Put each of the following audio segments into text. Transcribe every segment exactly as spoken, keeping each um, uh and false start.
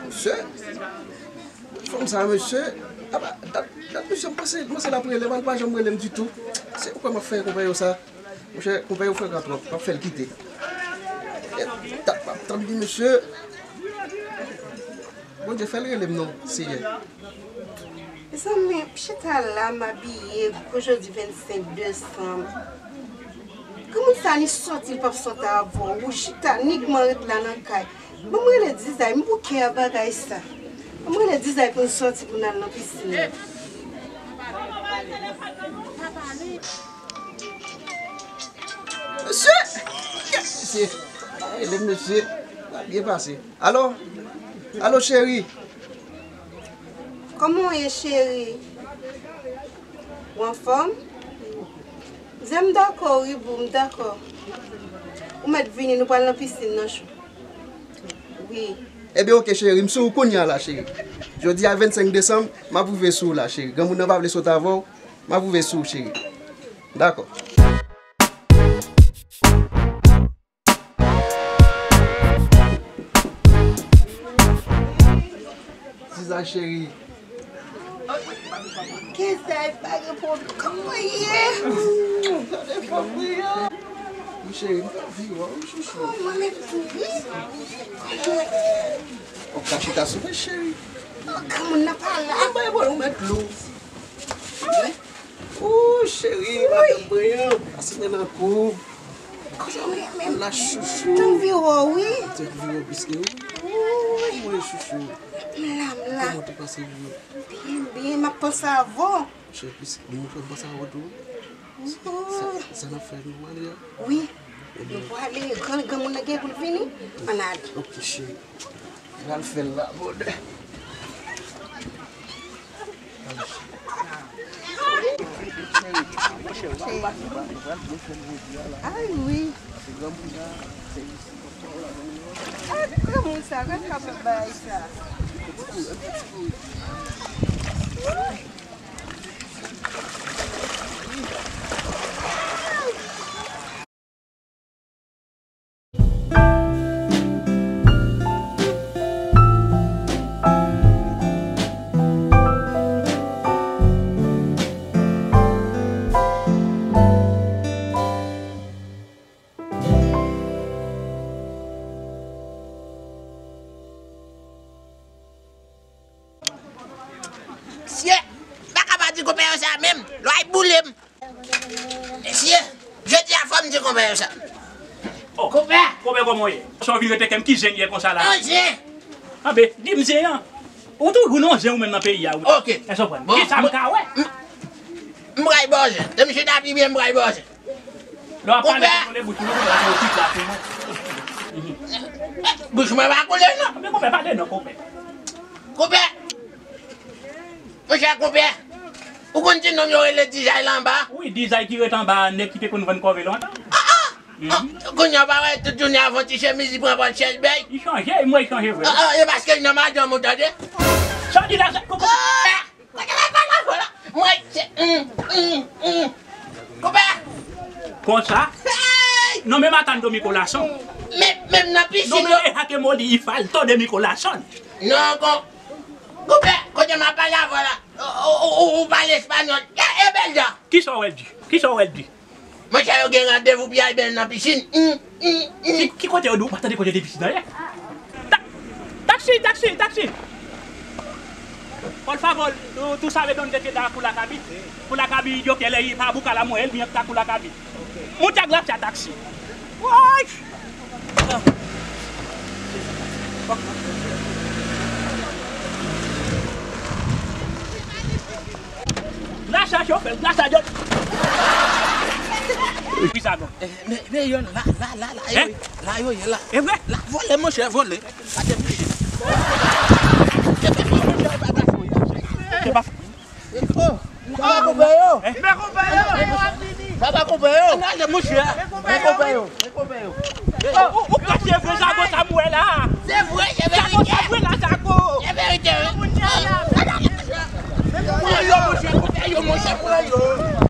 Mesye, fanm sa, mesye, apa, dat, dat mesye, m panse, m panse l ap rele m, l pa janm rele m ditou. Se ou kwè m ap fè konpè yo sa? Monchè, konpè yo frekan twòp, m ap fè l kite. E, dat m ap tann li, mesye. Bondye fè l rele m non, Seyè. Mezanmi, m chita la, m abiye pou jodi vennsenk desanm. Granmoun sa ni sòti, li p ap sòti avè w. Ou chita, ni kòman ret la nan kay. Ban m rele Dizay, m bouke a bagay sa. Ban m rele Dizay pou n sòti pou n al nan pisin nan. Mesye! Mesye! Rele m mesye. Sa byen pase. Alo? Alo, cheri? Kòman w ye, cheri? Ou anfòm? Zen, m dakò wi boo, m dakò. Ou mèt vini, nou pral nan pisin nan chou. Wi. Ebyen, oke, cheri, m sou ou kounye a la, cheri. Jodi a vennsenk desanm, m ap rive sou ou la, cheri. Granmoun nan pa vle sot avè w, m ap rive sou ou, cheri. Dakò. Dizay cheri. Dizay pa gen pwoblèm. Kòman w ye? Gade fanm mwen an. Wi cheri, m t anvi wè w, wi chouchou. Kòman w ye? W ap ka chita sou mwen, cheri. O, granmoun nan pa la. Mwen bay bò, ou mèt dlo. Ooh, cheri, madanm mwen an, pase mwen nan kou. Kòman w ye menm? La chouchou. M t anvi wè w, wi. M t anvi wè w plis ke ou. Kòman w ye chouchou? M la, m la. Kòman w te pase jodi a? Byen, byen, m ap panse avè w. Cheri, plis, bon, mwen fè m panse avè w tou. Sa, sa n ap fè, nou prale a? Wi. Nou prale, gran, granmoun nan gen pou l vini. Ann ale. Ok, cheri. Pral fè l la, bòdè. Ay, wi. Ay, granmoun sa, gad kòman bagay sa. Mesye, m pa ka pa di konpè yo sa menm, lwa y boule m. Mesye, jodi a fò m di konpè yo sa. Oh, konpè! Konpè, kòman w ye? Sa w vin rete kè m ki zen ye konsa la? An zen! Anben, di m zen an. Ou toujou nan zen ou menm nan peyi a, wi. Ok. Èske w konprann? Bon, kisa m ka wè? M, m pral ba w zen. Depi misye ta pi byen, m pral ba w zen. Lè w ap pale, konpè, kontwole bouch ou, non, konpè, ou pita sou mwen. Bouch mwen pa koule, non. Men konpè, pale non, konpè. Konpè! Monchè konpè, ou konn ti nonm yo rele Dizay la anba? Wi, Dizay ki ret anba, nèg ki te konn vann kòve lontan. Ah, ah! Mhm. Kounye a w pa wè tout jounen avè yon ti chemiz, li pran pòt chèz bèy. Li chanje, mwen chanje vre. Ah, ah, e paske li nan madanm ou, tande? Sa w di la, sa, kòman? Ah! Kote w ap pale avè w la? Mwen, se, mm, mm, mm. Konpè! Konsa? Hey! Non, men matan do mi corazón. Men, menm nan pisin yo. Non, men déjame morir y falto de mi corazón. Non, kon, Konpè, kote m ap pale avè w la? Ou, ou, ou, ou pale espanyòl. E, e bèl jan. Kisa w wè l di? Kisa w wè l di? Monchè, yo gen randevou pou y al benyen nan pisin. Mm, mm, mm. Ki, ki kote yo di w? Ou pa tande kote de pisin nan ye? Ta-, taksi, taksi, taksi! Por favor, tú, tú sabes dónde queda Curacaví? Curacaví, yo quiero ir para buscar la mujer mía, está Curacaví. Muchas gracias, taxi. Woy! Grasa chofè, grasa djòl. Wi, sa bon. Eh, men, men yo la, la, la, la, yo, la yo ye la. E vre? La, vole, monchè, vole. Gade, monchè. Se pa Oh, sa va konpè yo? Sa va konpè yo? Ann ale, monchè. Men konpè yo, men konpè yo. Ou, ou, ou kwè se vre zago sa m wè la? Se vre, se verite. Zago sa m wè la, zago. Se verite, wi. Pran yo, monchè, konpè yo, monchè, pran yo.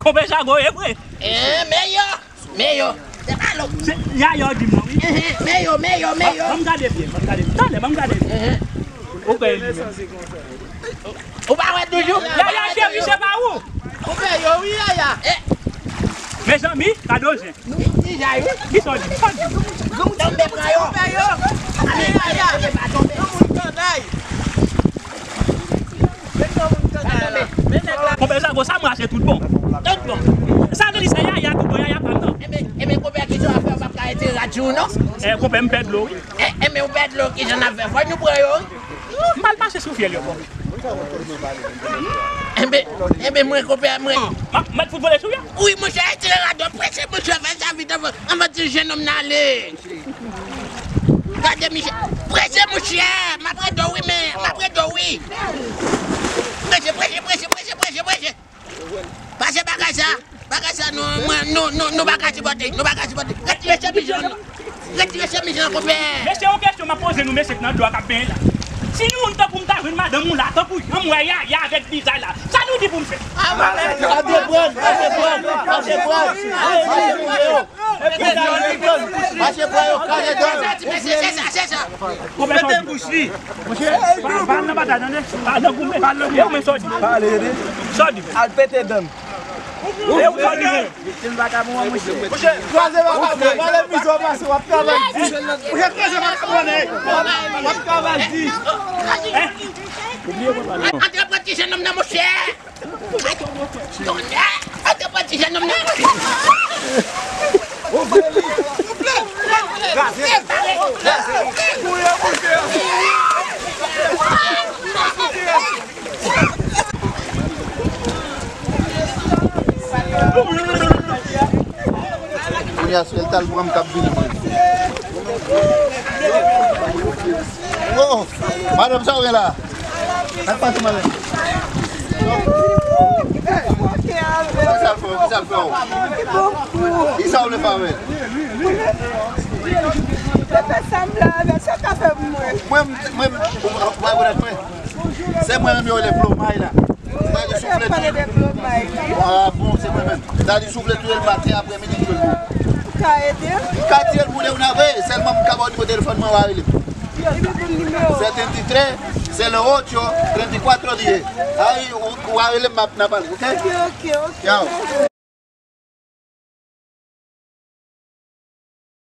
Konpè zago, e vre? Eh, men yo. Men yo. Se pa lòt. Se, ya yo di m nan, wi. Ehe, men yo, men yo, men yo. Ban m gade byen, ban m gade byen. Talè, ban m gade byen. Ehe. Ou kwè li menm? Ou pa wè toujou? Yaya, cheri, se pa ou. Ou fè yo, wi, Yaya. Eh, mezanmi, kado zen. Ni, ni jay, wi. Ki sa w di? Ki sa w di? Tonbe pran yo. Tonbe pran yo. Ale, ale, ale, pa tonbe. Yon moun kanay. Men yon moun kanay la. Men nèg la. Konpè sa, bon, sa mwache tout bon. Tout bon. Sa vle di se Yaya tout bon, Yaya pa m nan. Enben, enben, konpè, ki jan w ap fè, w p ap ka retire rad sou ou, non? Eh, konpè, m pèdi dlo, wi. Eh, enben, w pèdi dlo, ki jan n ap fè? Fò nou pran yo, wi. M al mache sou fyèl yo, bon. Enben, enben, mwen, konpè, mwen. M ap, m ap fout vole sou yo. Wi, monchè, retire rad ou, prese, monchè, fè sa vit, anvan, anvan ti jennonm nan ale. Gade, monchè, prese, monchè, m ap rete w, wi, men, m ap rete w, wi. Prese, prese, prese, prese, prese, prese. Pase bagay sa, bagay sa, nou, mwen, nou, nou, nou pa ka sipòte, nou pa ka sipòte. Retire chemiz lan, non. Retire chemiz lan, konpè. Mesye, yon kesyon m ap poze nou, mesye k nan dlo a k ap benyen la. Si youn tankou m ta jwenn madanm ou la, tankou jan m wè Yaya avèk vizaj la, sa nou di pou m fè? Pase pran, pase pran, pase pran. Mache pran yo, kraze dan. Mete bouch li. Monchè, pa, pa al nan batay, tande. Pa al nan goumen, pa al nan goumen. Sa w di? Pale, tande. Sa w di? Al pete dan. E ou sa w di? Viktim vakabon an, monchè. Monchè, kraze vakabon, pale mizo pase, w ap travay di. Monchè, kraze vakabon, w ap travay di. Antre pran ti jennonm nan, monchè. Tonnè! Antre pran ti jennonm nan. Kounye a, se l t al pran m k ap vini, mwen. Oh, madanm, sa w gen la? Sa k pase, madanm? Kisa l fè w? Kisa l fè w? Kisa w vle fè avè l? Mwen, mwen, ou pa rekonèt mwen? Se mwen menm yo rele Blomay la. Sa di soufle tou. Ah bon, se mwen menm. Sa di soufle tou le maten, aprè midi, tou le bon. Ou ka ede m? M ka tire l pou de ou nan vre, sèlman m ka ba w nimewo telefòn mwen, w a rele m. Epi pou m nimewo a? Se trente e três, se le ocho, treinta y cuatro diez. Ay, ou, ou a rele m, m ap nan pale, ok? Ok, ok, ok. Ciao.